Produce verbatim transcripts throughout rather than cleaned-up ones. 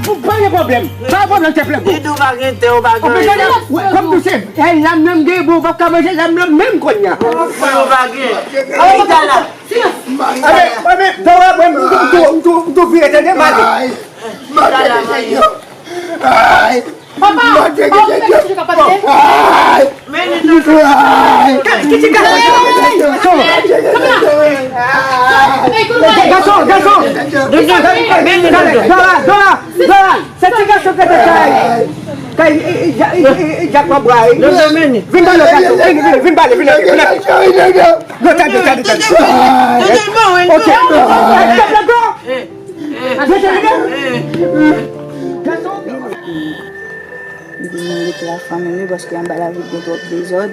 Ou pa gen pwoblèm. Pa gen pwoblèm, te plego. Li di w pa gen tè, ou pa gen anyen. Kòm tou se, e, lam nan m gen, bon, ou p ap ka manje lam nan menm kounye a. Ou pa gen. Ay, ta la. Silans. Ebe, ebe, Dora, mwen, m tou, m tou, m tou, m tou vire, tande, m ale. Ay, ta la, manje. Ay. Papa, papa, ou mèt toujou ka pale. Ay. Men li toujou. Ay. Ki ti gason sa? Gason, gason. Dora, Dora, Dora. Se ti gason ki te kay. Kay, e, e, e, Jak Manbra, e. Vin pale, gason. Vin, vin, vin pale, vin, vin, vin. Non, tande, tande, tande. Ok. Ay, stop la, go. Mete, mete. Gason. Li di nou rete ak fanmi li paske anba lavil gen twòp dezòd,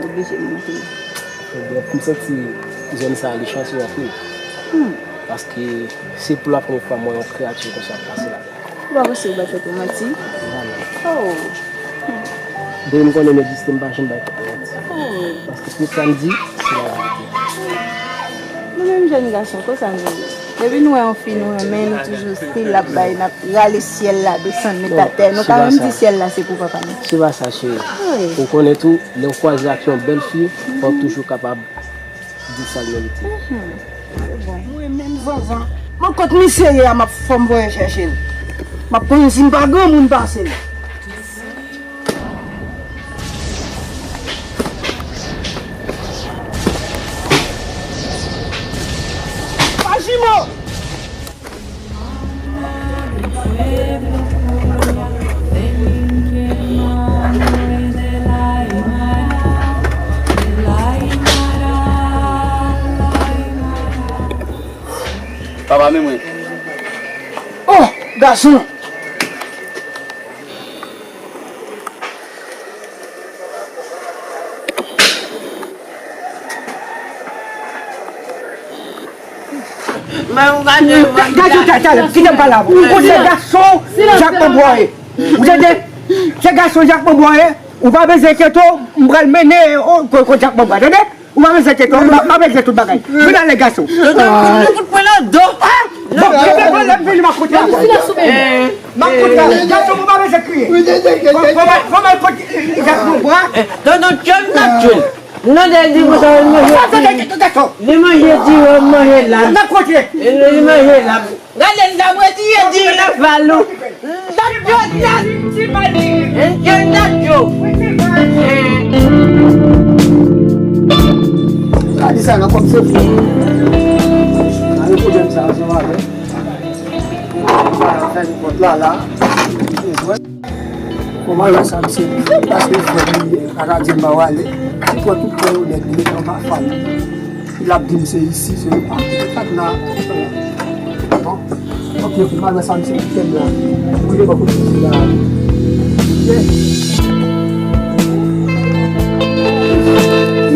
oblije monte. Ebyen, pou m santi zòn sa a, li chanse anpil. Hmm. Paske se pou la premye fwa m wè yon kreyati konsa ap pase la. Ou pa panse ou bay tèt ou manti? Vrèman. Oh. Depi m konnen m egziste, m pa janm bay tèt mwen manti. Oh. Paske tout sa m di, se laverite. Nou menm jèn gason, konsa nou ye. Depi nou wè yon fi nou renmen, nou toujou still ap bay, n ap rale syèl la, desann met atè. Nou ka menm di syèl la se pou papa nou. Se pa sa, cheri. Wi. Ou konnen tou, lè w kwaze ak yon bèl fi, fò w toujou kapab di sa l merite. Mhm. Se bon. Mwen menm zanzan. Mwen kot misye ye a, m ap fò m voye chèche l. M ap konnen si m pa granmoun pase l. Pa jimo! Papa, men mwen. Oh, gason! Gade, talè, talè, kite m pale avè w. Ou se gason Jak Manbwa ye. Ou tande? Se gason Jak Manbwa ye. Ou pa bezwen enkyete w, m pral mennen w kot Jak Manbwa, tande? Ou pa bezwen enkyete w, m ap regle tout bagay. Vin ale, gason. Donn nou kout pwen nan do. Bon, se te pwoblèm, vini m ap konte avè w. M ap konte avè w. Gason, ou pa bezwen kriye. Fò m al kote Jak Manbwa. Donn nou tchon, n ap tchon. Non, de di konsa, li manje. Li manje diwòm, manje lab. Li manje lab. Gade l la, mwen di, di l la valou. Dat yo, dat. Ti mani. Ti dat yo. Gade sa nan kòm se fou. Gade pwoblèm sa, sa va avè. Sa fè nenpòt la, la. Kòman wè sa, misye? Paske frè m li ye, pa ka di m pa w ale. Li pran tout kè yo nèg, li pran pa fal. L ap di m se isi, se pa. Kat la. Bon. Ok, ok, m al wè sa, misye kite m la. Ou ye bò kote misye la. Yeah.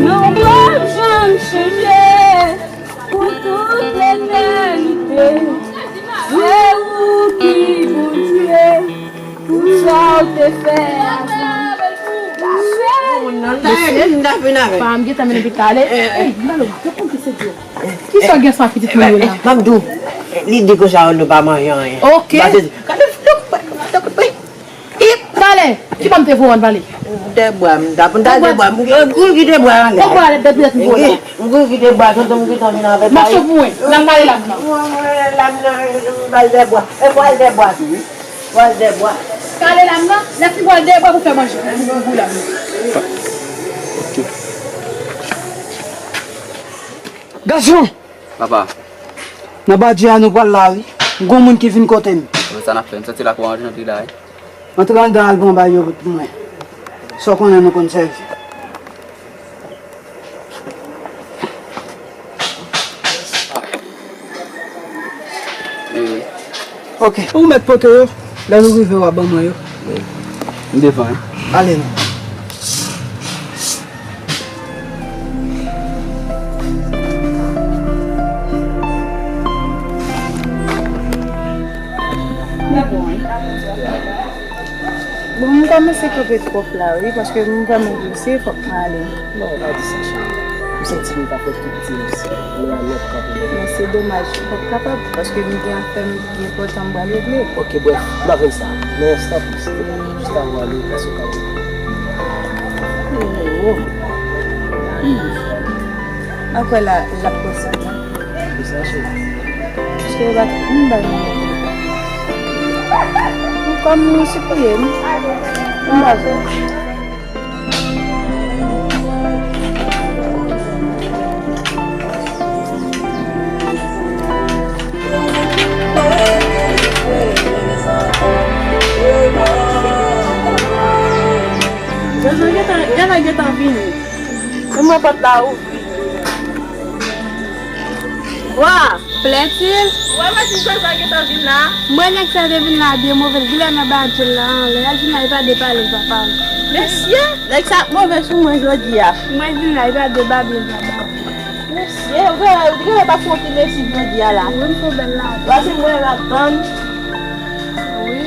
Non, w ap janm chanje. Pou tout letènite, se ou ki Bondye, pou sa w te fè avan. Mesye, pa m gentan mennen pitit la ale. Ey, Malo, yo konn ki se Djo. Kisa w gen sa pitit mwen yo la? M ap di w, li di konsa nou pa manje anyen. Ok. Gade, gade, Ip! Talè! Ki bò m te voye w al pale? M te bwè, m t ap, m t al de bwè, m kouri kite bwè anlè. Kòman alè dèt dèt m voye la? M kouri kite bwè, tonton m gentan vin avèk. Mache pou mwen, n al kale lam nan. Mwen, mwen, lam nan, m al de bwè. E mwen al de bwè tou, wi. Mwen al de bwè. Kale lam nan, lè fin mwen al de bwè pou fè manje. Pou, pou, pou lam nan. Gason! Papa. Nan badje a nou pral la, wi. Gon moun ki vin kote m. Sa n ap fè? M santi lakou an antre nan peyi la, wi. Antre anndan, al pran bagay yo pou mwen. Sa w konnen nou konn sèvi. Wi, wi. Ok. Ou mèt pote yo. Lè nou rive, w a ban mwen yo. Wi. M devan, wi. Ale non. Bon, m kòmanse kanpe twòp la, wi, paske m vrèman blese, fòk m ale. Non, pa di sa, cheri. M santi m ka fè tout ti mesye. Lè a nèt kanpe. Men se domaj, m p ap kapab, paske m gen afè m ki enpòtan m pral regle. Ok, brèf, m ap jwenn sa. Men, tanpri, silvouplè, jis avan w ale, èske w ka regle? Oh. Hmm. M pa kwè la, l ap panse a mwen. Kisa, cheri? Paske yo pa t konn bay mwen. Kòm nou sipriye, m pa vle. Gana gentan, Gana gentan vini. Ou mwen pòt la ouvri. Wa! Plètil? Wè, mwen di Zaza gentan vin la. Mwen nèg sa te vin la byen move, l genlè nan badjil la anlè. L vin la, li pa de pale l papa m. Mesye, nèg sa ap move sou mwen jodi a. Mwen vin la, li pa de babe l papa m. Mesye, ou genlè, ou genlè t ap fè yon ti mesye jodi a la. Wi, m fè bèl la. Pase mwen l ap tann. Wi.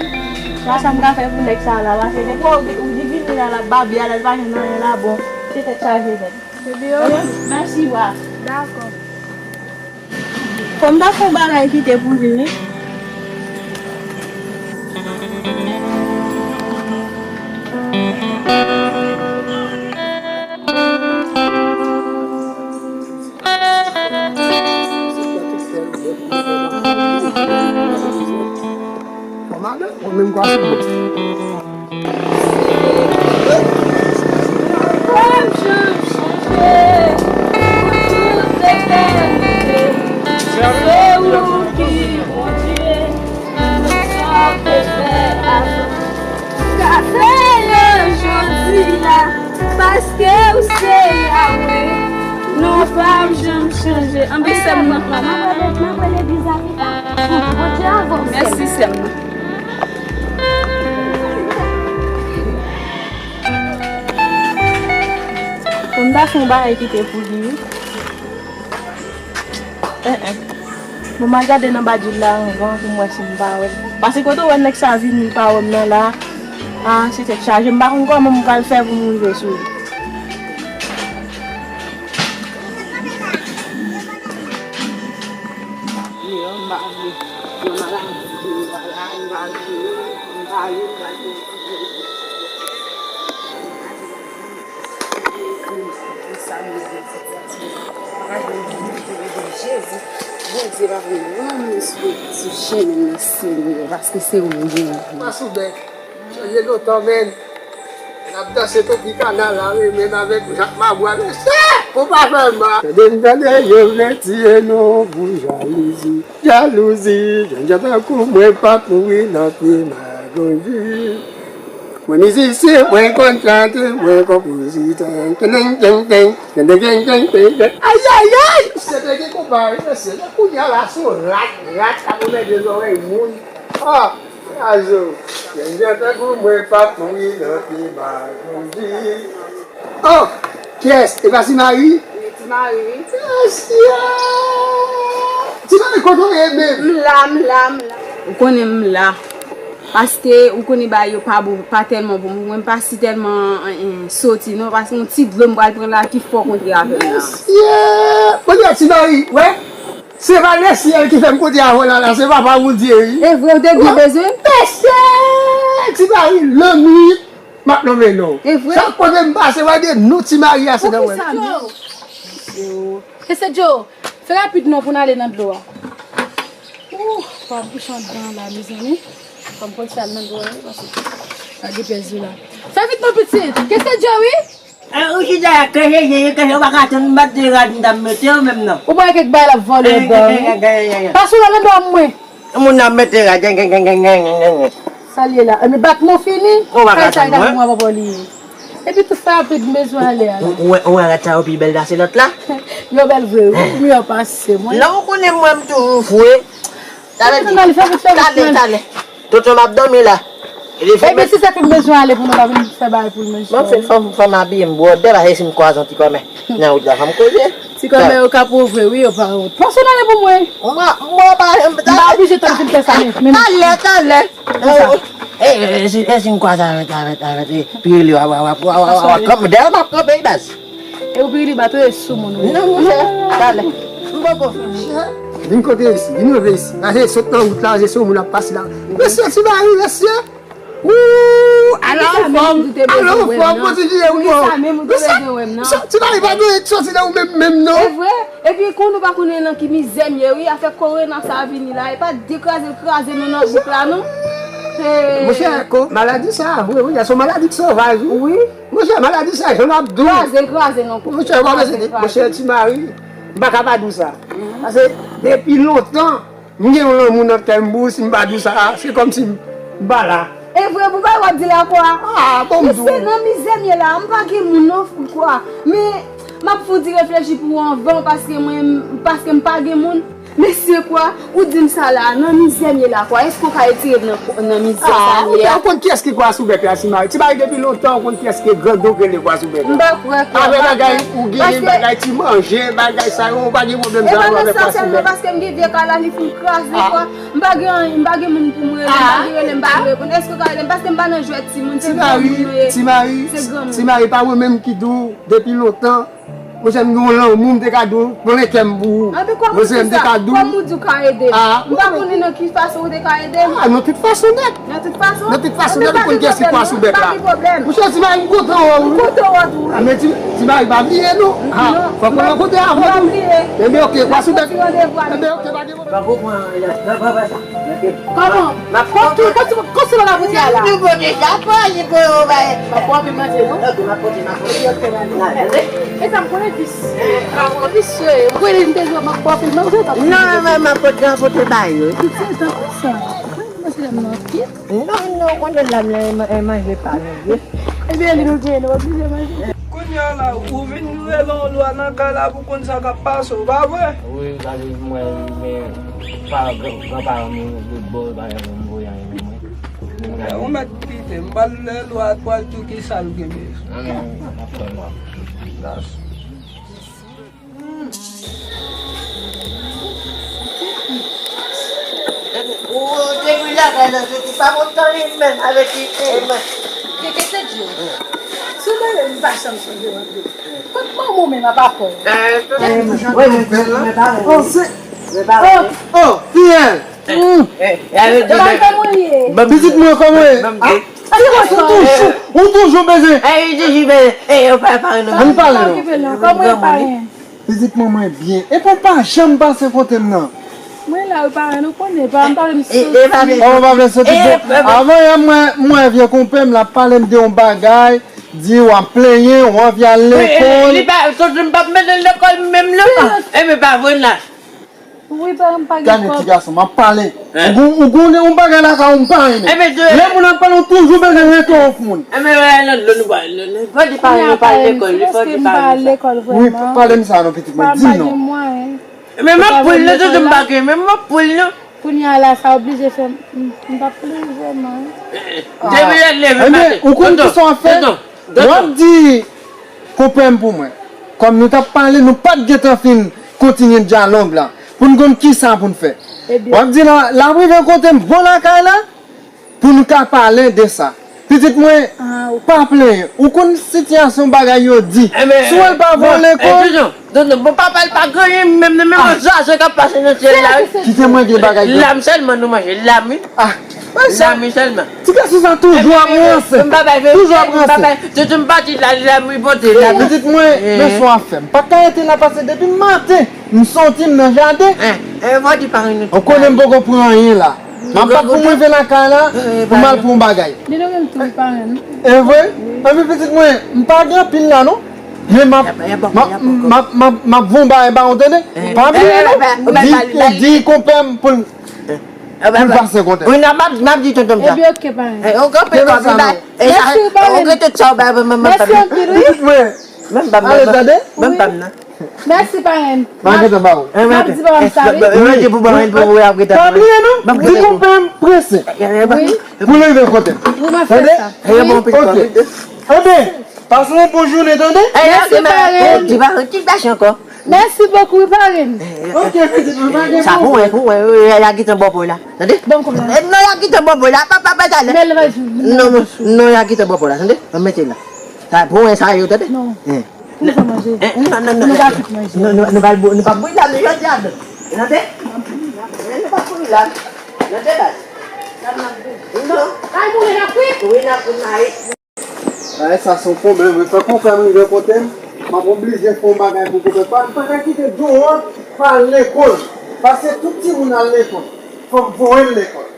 Sa, sa m ka fè pou nèg sa la, pase depi ou, ou di vini la, l ap babe a la, l pa jwenn anyen la, bon, se tèt chaje nèt. Epi yo? Mèsi, wa. Dakò. Fò m ta fè yon bagay kite pou li, wi. Fò m ale, mwen menm kwa sou mwen. Fòm janm chanje pou tout etènite. Se ou ki Bondye, tout sa w te fè avan. M ka fè yo jodi a, paske ou se Yawe. Non pa m janm chanje. Anben sè m nan. Mwen prale, mwen prale legliz la pita. Bondye avè w, sè m. Mèsi, sè m. Pou m ta fè yon bagay kite pou li, wi. Eh, eh. Bon, m al gade nan badjil la anvan pou m wè si m pa wè l. Pase kote w wè nèg sa vini, li pa wè m nan la. Ah, se tèt chaje. M pa konn kòman m pral fè pou m rive sou li. Yo, m pa vle. Yo, maladi, yo, maladi, yo, maladi, yo, maladi. Jezi, Bondye pa vle yon moun sou, sou chemen nan, Senyè, paske se ou m gen. Pa sou bèk. Chanje lontan, menn. N ap danse Tropicana la, wi, menm avèk Jak Mabwa, mesye! Ou pa fè m mal. Tande m tande, yo vle tiye nou pou jalouzi. Jalouzi, jènjan tankou mwen p ap mouri nan pye magoji. Mwen mizisyen, mwen konn chante, mwen konpozitè. Tendeng, tendeng, tendeng, tendeng, tendeng. Ayayay! Se te gen konpa, wi, mesye. Kounye a la, se yon rat, rat k ap anmède zòrèy moun. Ah! Azo, jènjan tankou mwen p ap mouri nan pye magoji. Oh, kiyès? E pa Ti Mari? Wi, Ti Mari, wi. Mesye! Ti Mari, kote w ye menm? M la, m la, m la. Ou konnen m la. Paske ou konnen bagay yo pa bon, pa tèlman bon pou mwen, m pa si tèlman, en, en, soti non, paske yon ti dlo m pral pran la ki fò kontre avè m la. Mesye! Kounye a, Ti Mari, wè? Se pa lesyèl ki fè m kote avè w la, la, se papa Bondye, wi. E vre, ou te byen bezwen m? Mesye! Ti Mari, lannwit, m ap nonmen non w. E vre? Chak kote m pase, w ap di nou Ti Mari a, se nan mwen. Poukisa non? Yo. Kese Djo, fè rapid non pou n ale nan dlo a. Ouh, pa bouch anndan la, mezanmi. Fò m konn sa nan dlo a, wi, paske pa gen pèzi la. Fè vit non, pitit. Kese Djo, wi. Eh, ou chita la, kese, kese, kese, ou pa ka tann, m bat de rad, m ta mete w menm non. Ou pa kèk bay l ap vòlè, eh, ba, eh, eh, eh, eh, eh. Pase w la nan dwa mwen. Moun nan mete rad, gen, gen, gen. Sa l ye la? Ann bat nou fini. Ou pa ka tann mwen. Kay sa, gade mwen, papa li ye. Epi tou fè rapid, m bezwen ale a la. Ou, ou, ou wè rad sa yo pi bèl pase lòt la? Yo bèl vre, wi. Miyò pase mwen. Non, ou konnen mwen, m toujou fre. Talè, talè, talè. Tonton, m ap dòmi la. Ebyen, si se pou m bezwen ale pou nou pa vin fè bagay pou l, men. Bon, se fanm, fanm abiye m bwòdè, paske si m kwaze yon ti kòmè nan wout la, fò m koze. Ti kòmè yo ka pwove, wi, yo pa wont. Pran sou nan pou mwen. Mwen, mwen pa, m pa oblije tann fin fè sa, men, men. Talè, talè. Konsa. E, e, e, si, e si m kwaze avèk, avèk, avèk, e, Pirelli, w a, w a, w a, w a, w a, w a, w a, kanpe, dèyè w m ap kanpe, baz. E ou pi li bato e sou moun wi. Non, monchè, talè. M poko fè. Vin kote isi, vin rive isi. Gade, sot nan wout la, se sou moun ap pase la. Mesye, ti mari, mesye. Wouuu, ala ou fòm, ala ou fòm, kontinye ou non. Mesye, ti mari pa dwe soti nan ou menm, menm non. E vre, epi kon nou pa konnen nan ki mizè m ye wi, afè korona sa vini la, e pa dekraze l kraze nou nan gwoup la non. Monchè, ko, maladi sa, vre wi, se yon maladi k sovaj wi. Wi. Monchè, maladi sa, jan n ap di w. Kraze l kraze non. Monchè, w pa bezwen di, monchè, ti mari, m pa ka pa di w sa. Paske depi lontan, m gen yon lanmou nan kè m pou ou, si m pa di w sa, se kòmsi m pa la. E vre, pou bagay w ap di la kwa? Ah, bon, m di w. Mesye, nan mizè m ye la, m pa gen moun non, kwa. Men, m ap fè yon ti reflechi pou ou anvan, paske mwen, paske m pa gen moun. Mesye kwa, ou di m sa la, nan mizè m ye la kwa, èske w ka retire m nan, nan mizè sa m ye a? Ah, ou konn kiyès ki kwa sou bèk la, ti mari? Ti mari depi lontan, ou konn kiyès ki grandon k rele kwa sou bèk la? M pa kwè kwa. Avèk bagay ou genyen, bagay ti manje, bagay sa yo, ou pa gen pwoblèm sa yo avèk kwa sou bèk. E pa nan sa sèlman, paske m gen vye kay la, li fin kraze kwa. M pa gen anyen, m pa gen moun pou m rele, m pa gen rele, m pa gen reponn. Èske w ka rele m? Paske m pa nan jwèt timoun, se granmoun nou ye. Ti mari, ti mari, ti mari, pa mwen menm ki di w depi lontan. Monchè, m gen yon lanmou, m te ka di w, plen kè m pou ou. Monchè, m te ka di w. Kòman ou di w ka ede m? M pa konnen nan ki fason ou te ka ede m. Ah, nan tout fason nèt. Nan tout fason? Nan tout fason nèt, ou konn kiyès ki kwa sou bèk la. Pa gen pwoblèm. Monchè, ti mari, m kontan wè w wi. M kontan wè w tou wi. Ah, men ti, ti mari, pa bliye non. Ah, fòk mwen rankontre avè w tou. Ebyen, oke, kwa sou bèk. Ebyen, oke, pa gen pwoblèm. Kòman? Kote, kote, kote w la pote a la? Nou pote sa pou li pou yo bay. M ap pote manje non. Ok, m ap pote, m ap pote. E sa m konnen vis. M konnen vis yo ye. M konnen m te jwe m ap pote manje. Non, men m ap pote, m ap pote bay yo. Tout se tan konsa. Mwen se dam nan pye. Non, non, konnen dam nan e manje pa nou vre. Ebyen, li nou touye, nou oblije manje. Kounye a la, ou vin rele yon lwa nan kay la pou konn sa k ap pase, w pa vre? Wi, gade mwen, men pa gran, granparan m yo, lòt bò, pa gen moun voye anyen nan mwen. Ou mèt kite, m pral lè lwa pral di w ki sa l gen bezwen. Non, non, n ap fè lwa. Gas. Ou te pi lakay nan soti pa kontan li menm avèk li. Keke te di w. Si w mele m pa janm sonje w antre. Kot manman w menm apa kò w? Oh, se. Oh, oh, fiyèl. Pitit mwen kòman w ye? Ou toujou, ou toujou bezwen. Ann pale non. Kòman w ye parenn? Pitit mwen, mwen byen. Epi w pa janm pase kote m nan. Mwen la wi parenn, ou konnen, pa m pa vle m soti. Oh, ou pa vle soti bon. Avan yè mwen, mwen vye konpè m la pale m de yon bagay, di w ap plenyen, w anvi al lekòl. Li pa, soti m p ap mennen l lekòl menm non. Ebyen pa vre nan. Wi parenn, m pa gen kòb. Gade ti gason, m ap pale. Ou gon, ou gon yon bagay lakay ou m pa renmen. Lè moun ap pale ou toujou bezwen rete yon moun. Ebyen wè nan dlo nou pale. Fò di parenn yo pa al lekòl, fò di parenn yo sa. Wi, pale m sa non pitit mwen, di m non. Men m ap pran l nan tete m pa gen, men m ap pran l nan. Kounye a la sa oblije fè m, m p ap plede vrèman. Depi lè l leve maten. Ou konn ki sa w ap fè? W ap di konpè m pou mwen. Kòm nou t ap pale, nou pa t gentan fin kontinye dyalòg la. Pou n konn ki sa pou n fè. W ap di la, l ap rive kote m bò lakay la. Pou nou ka pale de sa. Pitit mwen, pa plenyen. Ou konn sitiyasyon bagay yo di. Si w wè l pa voye w lekòl. Tonton, bon, papa l pa gen anyen menm nan men mwen, sa se k ap pase nan syèl la wi. Kite m regle bagay yo. Lam sèlman nou manje, lam wi. Lam wi sèlman. Ti gason sa toujou ap ranse. Toujou ap ranse. Tonton, m pati la, lam wi pote, lam. Pitit mwen, men sa w ap fè. M pa ka rete la pase depi maten. M soti m nan jaden. Ou konnen m poko pran anyen la. M ap bat pou m rive lakay la pou m al pran yon bagay. Li renmen m tou wi parenn. E vre? Anpi pitit mwen, m pa gen anpil la non. Men m ap, m ap, m ap, m ap, m ap voye yon bagay ba ou tande. Pa bliye non. Di, di konpè m pou l, pou l pase kontè. Wi, non, m ap, m ap di tonton m sa. Ebyen oke parenn. Ou kanpe kòm li bay. Mèsi parenn. Mèsi anpil wi. Pitit mwen. Ale tande. Ban m pa m nan. Mèsi parenn. M ap di papa m sa wi. Pa bliye non. Di konpè m prese pou l rive kote m. Tande? Oke. Anben, pase yon bon jounen tande. Mèsi parenn. Di pa yon ti tach ankò. Mèsi bokou wi parenn. Oke pitit mwen, pa gen pwoblèm. Sa pou mwen, pou mwen, y a gentan bò pou la. Tande? Non, y a gentan bò pou la. Papa, pa talè. Non, non, non, y a gentan bò pou la. Tande? Mwen mete la. Sa pou mwen sa yo, tande? Non. Nou fè manje. Eh, non, non, non, nou pa tout manje. Non, non, nou pa, nou pa bouyi la, nou jodi a, non. Tande? Eh, nou pa bouyi la. Tande, baz? Non. Kay moulen, n ap ri? Wi, n ap ri, n ap ri. Ay, sa se yon pwoblèm, wi. Fòk ou fè m rive kote m. M ap oblije fè yon bagay pou koupe. Pa, m pa ka kite John pa al lekòl. Pase tout timoun al lekòl. Fò m voye l lekòl.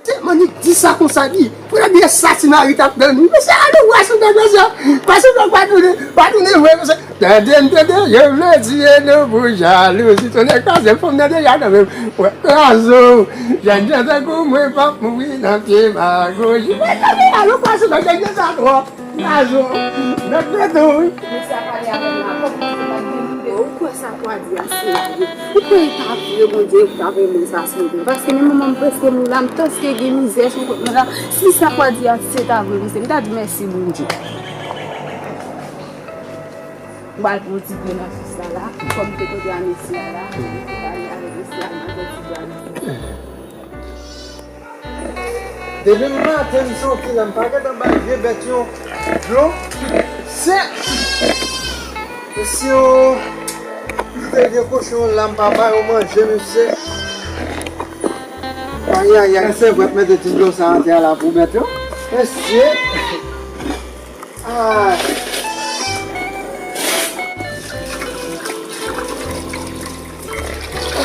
Tèlman li di sa konsa, li premye sa ti mari t ap tann wi. Mesye, ale w pase w nèg mesye. Pase w nèg pa tounen, pa tounen vre mesye. Tande m tande, yo vle tiye nou pou jalouzi. Tonnè kraze m, fanm nan deja nan men m. Wè, kraze w. Jèn jan tankou mwen p ap mouri nan pye magoji. Mwen tande, ale w pase w nèg mesye sa twòp. Razo. Mèt mèt ou wi. Mesye a pale avè m la, kòm si se pa gen lide. Ou kwè sa kwa di a se vre? Ou kwè e pa vre Bondye ta voye moun sa sou mwen? Paske menm mwen menm prèske mouri la, m prèske gen mizè sou kont mwen la. Si sa kwa di a se ta vre, mesye, m ta di mèsi Bondye. M pral pran yon ti dlo nan fis la la, kòm te kote a mesye a la, m pale avèk mesye a, m pral pran yon ti dlo a nan fis la. Depi maten m soti la, m pa gentan bay vye bèt yo dlo. Se mesye yo, kite vye kochon yo la, m pa ba yo manje, mesye. Ayayay, se vre, mete ti dlo sa atè a la pou bèt yo. Mesye. Ay.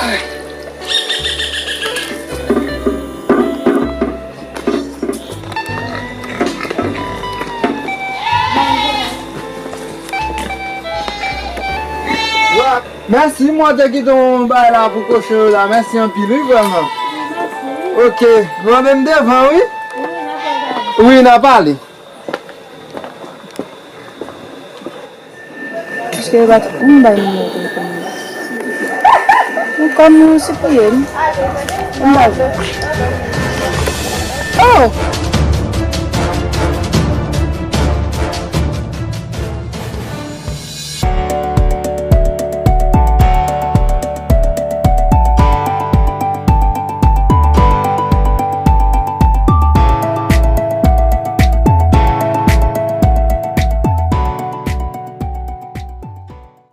Ay. Mèsi, mwen te kite yon bagay la pou kochon yo la. Mèsi anpil, wi, vrèman. Ok, mwen menm devan, wi. Wi, n a pale. Èske yo pa t konn bay nimewo telefòn mwen? Ou kòm ou sipriye m. M pa vle. Oh!